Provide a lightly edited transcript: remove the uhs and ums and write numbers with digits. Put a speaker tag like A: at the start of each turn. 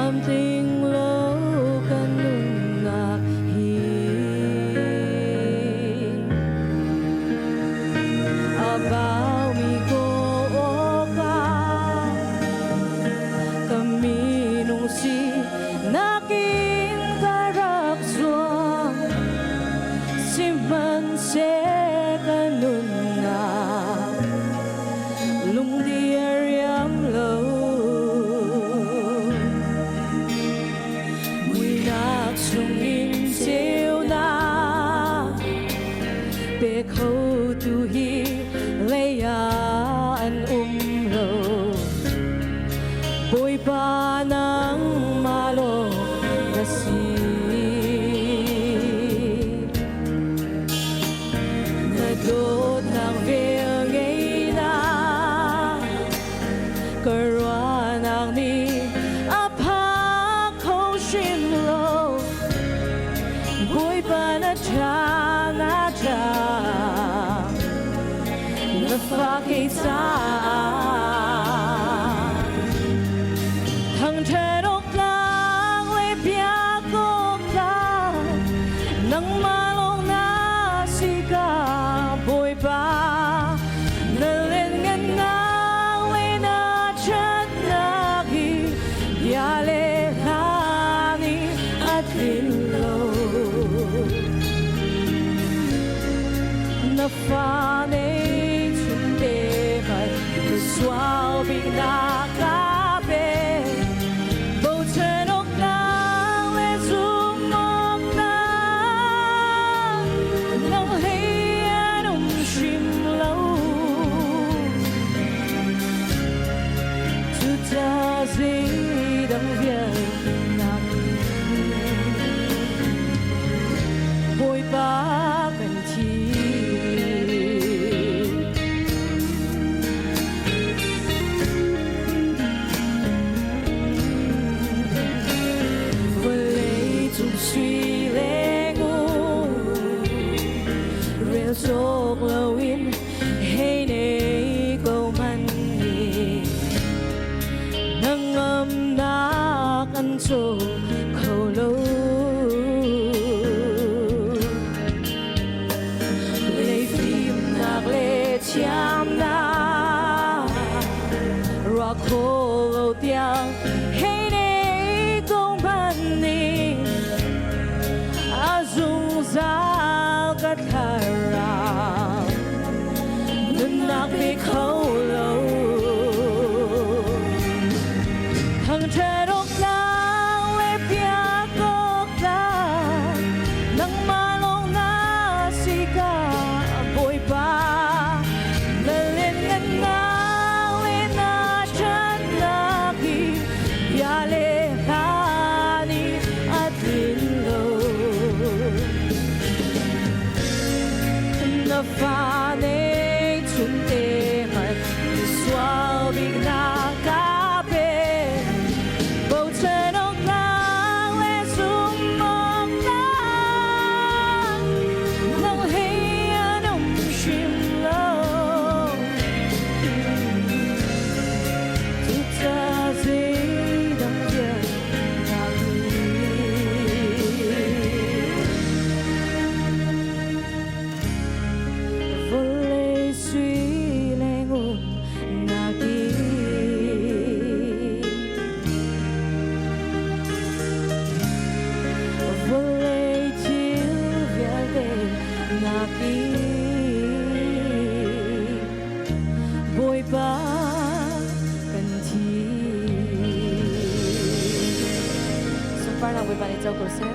A: Tlamtling lo ka nunnak hi. A baumi kaw awkah ka minung si nakin ka rak zuam. Sihmanhseh ka nunnak lungdi a riam lo. Muihnak chungin ceunak pe khotu hi lei ah an um lo. Bawipa nangmah lawng na si. Na dawtnak vel ngeinak ka ruahnak nih a phak kho hrim lo. Bawipa na ṭha, na ṭha, na fa kei caah. Thangṭhat awk tlak le biak awk tlak nangmah lawng na si ka Bawipa. Na lianngannak le na ṭhatnak hi bia le hla nih a tlin lo. Na fa nei chunte hmanh sual biknak ka pe. Bochan awknak le zumh awknak nang hlei an um hrim lo. Cucaah zeidang vial nakin Bawipa kan thi. Vawlei cung sui le ngun rel cawk loin hei nei ko hmanh ni hnangamnak an caw kho lo. Lei fimnak le thiamnak ruah kho lo tiang hei nei ko hmanh ni a zungzal ka thlarau nunnak pe kho lo. Thangṭhat awk tlang le biak awk tlang nangmah lawng na si ka Bawipa. Na lianngannak le na ṭhatnak hi bia le hla nih a tlin lo. Na fa nei chunte hmanh sual biknak ka pe. Bochan awk tlak le zumh awk tlak nang hlei an um hrim lo. Cucaah zeidang vial nakin vawlei sui le ngun nakin vawlei thil vialte nakin Bawipa kan thi.
B: Sunparnak Bawipa nih co ko seh.